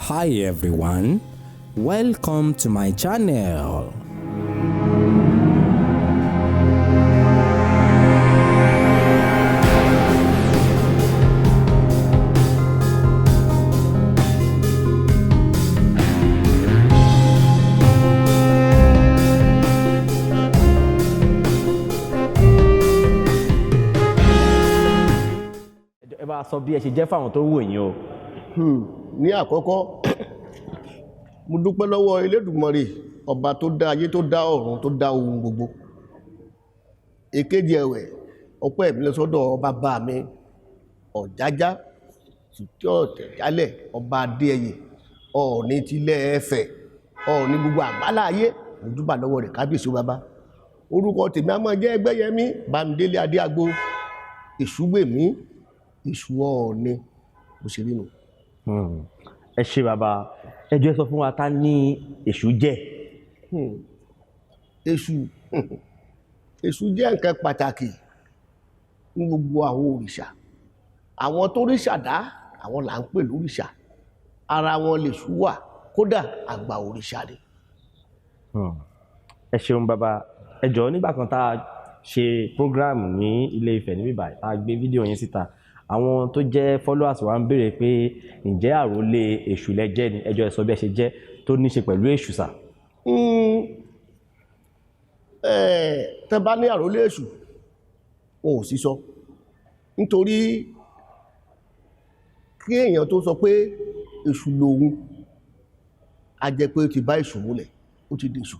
Hi everyone, welcome to my channel. Ẹ bá sọ bí ẹ ṣe jẹ́ fáwọn tó wò yín o. Ní àkọ́kọ́, mo dúpẹ́ lọ́wọ́ Elédùmarè, ọba tó dá ayé, tó dá ọ̀run, tó dá ohun gbogbo. Èkejì ẹ̀wẹ̀, ọpẹ́ mi lọ sọ́dọ̀ bàbá mi Ọ̀jájá tí ọ̀tẹ̀ jálẹ̀, ọba Adéẹyè, Ọọ̀ni tilẹ̀ Ẹ̀fẹ̀, Ọọ̀ni gbogbo àgbálá ayé. Mo júbà lọ́wọ́ rẹ̀, kábíyèsí o bàbá. Orúkọ tèmi a máa jẹ́ Ẹgbẹ́yẹmí Bámidélé Adéagbo, Èṣùgbèmí, Èṣù Ọọ̀ni, bó ṣe rí nu. Ẹ ṣé bàbá. Ẹ jọ̀ọ́, ẹ sọ fún wa, ta ní èṣù jẹ́? Èṣù jẹ́ nǹkan pàtàkì ní gbogbo àwọn òrìṣà. Àwọn tó ríṣà dá, àwọn là ń pè lóríṣà. Ara wọn lèṣù wà, kódà àgbà òrìṣà ni. Ẹ ṣeun bàbá. Ẹ jọ̀ọ́, nígbà kan tá a ṣe program ní Ilé Ifẹ̀ níbí báyìí, tá a gbé fídíò yín síta, àwọn tó jẹ́ followers wa ń béèrè pé ǹjẹ́ àrólé èṣù lẹ jẹ́ ni? Ẹ jọ̀ọ́, ẹ sọ bí ẹ ṣe jẹ́ tó ní ṣe pẹ̀lú èṣù sà. Tẹ́ bá ní àrólé èṣù, wọn ò sí sọ, nítorí kí èèyàn tó sọ pé èṣù lòun, a jẹ́ pé ó ti bá èṣù múlẹ̀, ó ti dèṣù.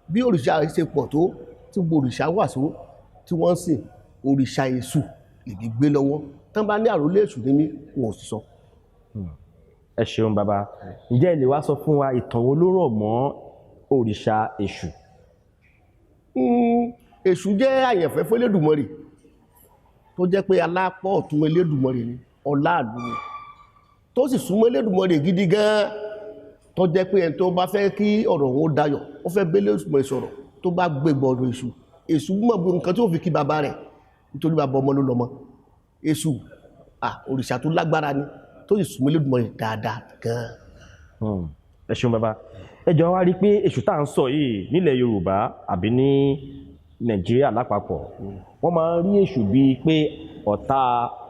Bí òrìṣà ṣe pọ̀ tó, tí gbogbo òrìṣà wà só tí wọ́n ń sìn, òrìṣà èṣù lèmi gbé lọ́wọ́. Tán bá ní àrólé èṣù ní mí, wọn ò sì sọ. Ẹ ṣeun bàbá. Ǹjẹ́ ẹ lè wá sọ fún wa, ìtàn wo ló rọ̀ mọ́ òrìṣà èṣù? Èṣù jẹ́ àyànfẹ́ fún Elédùmarè, tó jẹ́ pé alápọ̀ ọ̀tún Elédùmarè ni, ọláàlú ni, tó sì súnmọ́ Elédùmarè gidi gan, tó jẹ́ pé ẹni tó bá fẹ́ kí ọ̀rọ̀ òun ó dayọ̀, ó fẹ́ bá Elédùmarè sọ̀rọ̀, tó bá gbé gbọ̀dọ̀ èṣù, èṣù mọ̀ bí nǹkan tí ó fi kí bàbá rẹ̀, nítorí bàbá ọmọ ló lọ́mọ. Èṣù, òrìṣà tó lágbára ni, tó sì súnmọ́ Elédùmarè dáadáa gan. Ẹ ṣeun bàbá. Ẹ jọ̀ọ́, wá rí i pé èṣù tá à ń sọ yìí, nílẹ̀ Yorùbá àbí ní Nàìjíríà lápapọ̀, wọ́n máa ń rí èṣù bíi pé ọ̀tá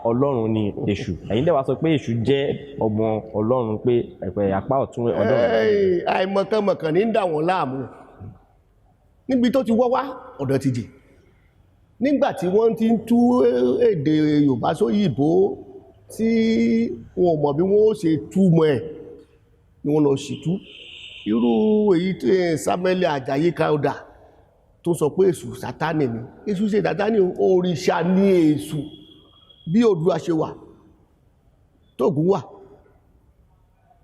Ọlọ́run ni èṣù. Ẹ̀yin dẹ̀ wá sọ pé èṣù jẹ́ ọmọ Ọlọ́run, pé ẹ̀pẹ̀ apá ọ̀tún Ọlọ́run. Àìmọ̀kànmọ̀kàn ní ń dà wọ́n láàmú. Níbi tó ti wọ́ wá, ọ̀dọ̀ ti jì. Nígbà tí wọ́n ti ń tú èdè Yorùbá sóyìnbó, tí wọn ò mọ̀ bí wọ́n ó ṣe túmọ̀ ẹ̀, ni wọ́n lọ sì tú. Irú èyí tí Samuel Ajayi Crowther tó sọ pé èṣù Sátánì ni. Èṣù ṣe Sátánì, òrìṣà ní èṣù. Bí Oòduà ṣe wà, tóògùn wà,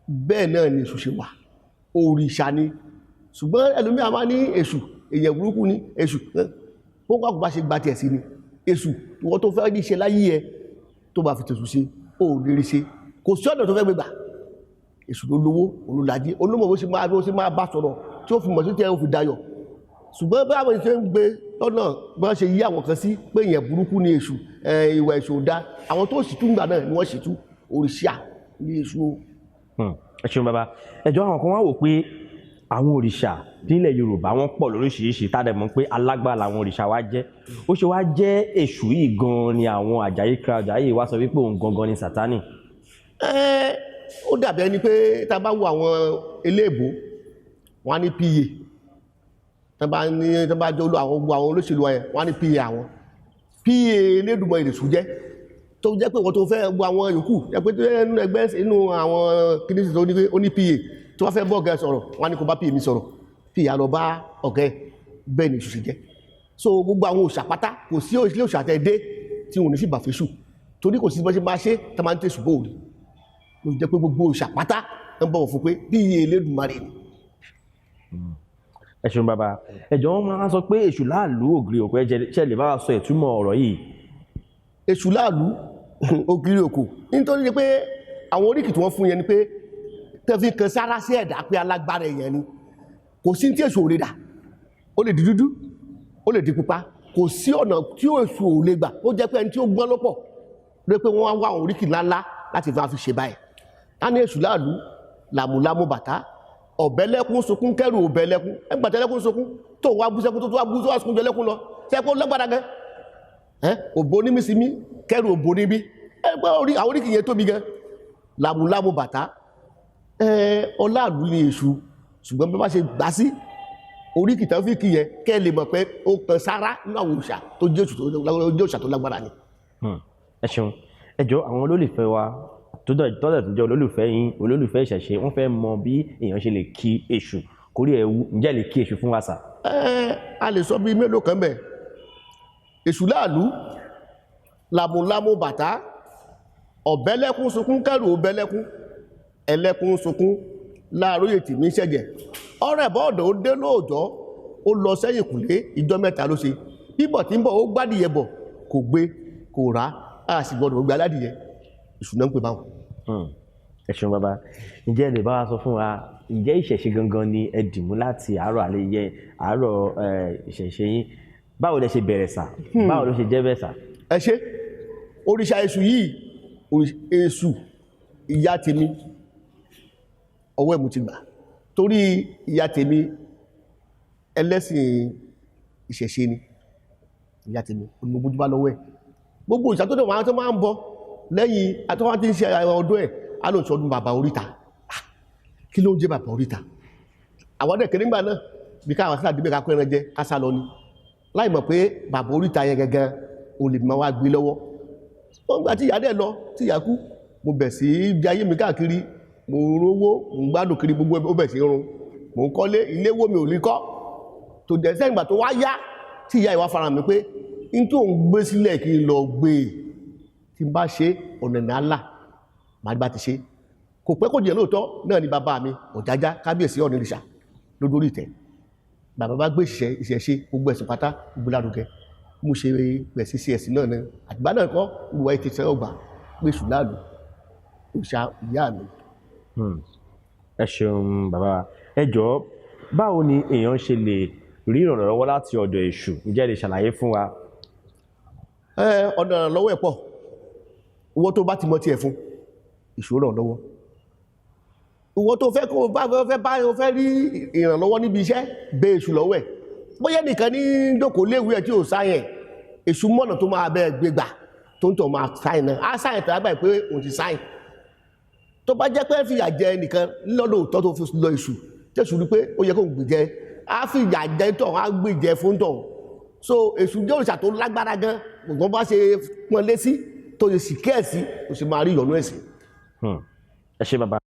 bẹ́ẹ̀ náà ni èṣù ṣe wà, òrìṣà ni. Ṣùgbọ́n ẹlòmíà máa ní èṣù èèyàn burúkú ni èṣù. Kó kó bá ṣe gba tiẹ̀ sí ni èṣù. Ìwọ tó fẹ́ rí ṣe láyé ẹ, tó bá fi tèṣù ṣe, ó lè rí ṣe. Kò sí ọ̀nà tó fẹ́ gbé gbà. Èṣù ló lówó, olùlàjì, olómọ̀ bó ṣe máa bá sọ̀rọ̀ tí ó fi mọ̀ sí tí ẹ ó fi dayọ̀. Ṣùgbọ́n bí àwọn ṣe ń gbé lọ́nà, bí wọ́n ṣe yí àwọn kan sí pé èèyàn burúkú ni èṣù, ìwà èṣù ò dá, àwọn tó sì tún gbà náà ni wọ́n sì tú. Òrìṣà ní èṣù o. Ẹ ṣeun bàbá. Ẹ jọ̀ọ́, àwọn kan wá wò pé àwọn òrìṣà nílẹ̀ Yorùbá, wọ́n pọ̀ lóríṣiríṣi, tá a dẹ̀ mọ̀ pé alágbára làwọn òrìṣà wa jẹ́. Ó ṣe wá jẹ́ èṣù yìí gan-an ni àwọn Àjàyí Crowther yìí wá sọ wípé òun gangan ni Sátánì? Ó dàbí ẹni pé tá a bá wo àwọn eléèbó, wọn á ní PA. Tá a bá ní, tá a bá jọ àwọn gbogbo àwọn olóṣèlú wa yẹn, wọn á ní PA. Àwọn PA Elédùmarè lèṣù jẹ́, tó jẹ́ pé wọ́n tó fẹ́ gbọ́ àwọn yòókù jẹ́ pé tó yẹ nínú ẹgbẹ́, inú àwọn kìnìún tó ní pé ó ní PA, tó bá fẹ́ bọ́ ọ̀gá ẹ̀ sọ̀rọ̀, wọn á ní kó bá PA mi sọ̀rọ̀, PA á lọ bá ọ̀gá ẹ̀. Bẹ́ẹ̀ ni èṣù ṣe jẹ́. So gbogbo àwọn òòṣà pátá, kò sí ilé òòṣà tẹ́ dé tí wọn ò ní fi bàfẹ́sù, torí kò sí bó ṣe máa ṣe tá máa ń tẹ̀sù bóòlù. Ló fi jẹ́ pé gbogbo òòṣà pátá ń bọ̀wọ̀ fún pé bí iye Elédùmarè ni. Ẹ ṣeun bàbá. Ẹ jọ̀ọ́, wọ́n máa ń sọ pé èṣù láàlú ògiri òkú. Ẹ jẹ́ ṣe lè bá wa sọ ìtumọ̀ ọ̀rọ̀ yìí? Èṣù láàlú ògiri òkú, nítorí pé àwọn oríkì tí wọ́n fún yẹn ni pé tẹ́ fi kan sára sí ẹ̀dá pé alágbára èèyàn ni. Kò sí tí èṣù ò lè dà. Ó lè di dúdú, ó lè di pupa, kò sí ọ̀nà tí èṣù ò lè gbà. Ó jẹ́ pé ẹni tí ó gbọ́n lọ́pọ̀ ló pé wọ́n wá wá àwọn oríkì ńláńlá láti fi ṣe báyìí. Á ní èṣù láàlú. Làmúlámú bàtá, ọ̀bẹ́lẹ́kún sunkún kẹ́rù ọ̀bẹ́lẹ́kún, ẹgbàtẹ́lẹ́kún sunkún tó wá bú sẹ́kún, tó tó wá bú tó wá sunkún jẹlẹ́kún lọ sẹ́kún lágbára gan. Ẹ́ òbó ní mísímí kẹ́rù òbó níbí, ẹgbẹ́ orí àwọn oríkì yẹn tóbi gan. Làmúlámú bàtá, ẹ ọláàlú ni èṣù, ṣùgbọ́n bí wọ́n bá ṣe gbà sí oríkì tán fi kì yẹn, kẹ́ ẹ lè mọ̀ pé ó kan sára nínú àwọn òòṣà tó jẹ́ òòṣà tó lágbára ni. Ẹ ṣeun. Ẹ jọ̀ọ́, àwọn olólùfẹ́ wa tó dẹ̀ tó dẹ̀ tó jẹ́ olólùfẹ́ yín, olólùfẹ́ ìṣẹ̀ṣe, wọ́n fẹ́ mọ bí èèyàn ṣe lè kí èṣù kórí ẹ̀ wú. Ǹjẹ́ lè kí èṣù fún wa sà? Ẹ a lè sọ bíi mélòó kan bẹ̀. Èṣù láàlú, làmúlámú bàtá, ọ̀bẹ́lẹ́kún sunkún kẹ́rù ọ̀bẹ́lẹ́kún, ẹlẹ́kún sunkún láàróyè tìmí ṣẹ̀jẹ̀, ọ̀rẹ́ bọ́ọ̀dọ̀ ó dé lóòjọ́, ó lọ sẹ́yìn kùlé, ìjọ 3 ló ṣe bíbọ̀ tí ń bọ̀, ó gbádìyẹ bọ̀, kò gbé kò rà á, sì gbọdọ̀ gbé aládìyẹ. Èṣù náà ń pè báwọn. Ẹ ṣeun bàbá. Ǹjẹ́ ẹ lè bá wa sọ fún wa, ǹjẹ́ ìṣẹ̀ṣe gangan ni ẹ dìmú láti àárọ̀ alẹ́ yẹ àárọ̀ ìṣẹ̀ṣe yín, báwo lẹ ṣe bẹ̀rẹ̀ sà? Báwo ló ṣe jẹ́ bẹ́ẹ̀ sà? Ẹ ṣe. Òrìṣà èṣù yìí, èṣù ìyá tèmi, ọwọ́ ẹ̀ mo ti gbà, torí ìyá tèmi ẹlẹ́sìn ìṣẹ̀ṣe ni ìyá tèmi, olùgbójú bá lọ́wọ́ ẹ̀. Gbogbo òrìṣà tó dẹ̀ wọ́n tó máa ń bọ lẹ́yìn àtọ́wọ́n tí ń ṣe ọdún ẹ̀, á lóun ṣọdún bàbá oríta. Kí ló ń jẹ́ bàbá oríta? Àwọn ọdẹ kiri ńgbà náà bí káwọn sáà débẹ̀ ká kó ẹran jẹ ká sá lọ ni, láì mọ̀ pé bàbá oríta yẹn gangan o lè máa wá gbé lọ́wọ́. Wọ́n gbà tí ìyá dẹ̀ lọ, tí ìyá kú, mo bẹ̀ sí bí ayé mi káàkiri, mo rówó, mo ń gbádùn kiri, gbogbo ó bẹ̀ sí run, mo ń kọ́lé, ilé wo mi ò ní kọ́ tó dẹ̀. Sẹ́yìn ìgbà tó wá yá tí ìyá ìwà fara mi pé n tó ń gbé sílẹ̀ kí n lọ gbé e, tí n bá ṣe ọ̀nà ìnáàlà màá bá ti ṣe. Kò pẹ́ kò jìnnà, lóòótọ́ náà ni bàbá mi Ọ̀jájá kábíyèsí Ọ̀nìrìṣà lódórí ìtẹ́. Bàbá bá gbé ìṣẹ̀ṣe gbogbo ẹ̀sìn pátá gbogbo lárugẹ, mo ṣe bẹ̀ sí ẹ̀sìn náà ni. Àtìgbà náà kọ́ olùwà ètò ìṣẹ́ ọgbà pé èṣù láàlú òòṣà ìyá mi. Ẹ ṣeun bàbá wa. Ẹ jọ̀ọ́, báwo ni èèyàn ṣe lè rí ìrànlọ́wọ́ láti ọ̀dọ̀ èṣù? Ǹjẹ́ ẹ lè ṣàlàyé fún wa? Ẹ ọ̀nà ìrànlọ́wọ́ ẹ̀ pọ̀. Ìwọ tó bá ti mọ tiẹ̀ fún èṣù ràn lọ́wọ́. Ìwọ tó fẹ́ kó o bá fẹ́ bá o fẹ́ rí ìrànlọ́wọ́ níbi iṣẹ́, bẹ èṣù lọ́wọ́ ẹ̀. Bóyá nìkan ní jókòó léwu ẹ̀ tí ò sáyẹn, èṣù mọ̀nà tó máa bẹ́ẹ̀ gbégbà tó ń tọ̀ máa sáyẹn náà, á sáyẹn tó àgbà pé òun ti sáyẹn. Tó bá jẹ́ pé fìyà jẹ nìkan lọ́dọ̀ òótọ́ tó fi lọ èṣù, tẹ̀sù rí pé ó yẹ kó gbèjẹ, á fìyà jẹ tọ̀, á gbèjẹ fún tọ̀. So èṣù jẹ́ òrìṣà tó lágbára gan. Gbogbo bá ṣe pọ́n lé sí tó ṣe sì kẹ́ẹ̀sì, ó sì máa rí ìyọnú ẹ̀sìn. Ẹ ṣé bàbá.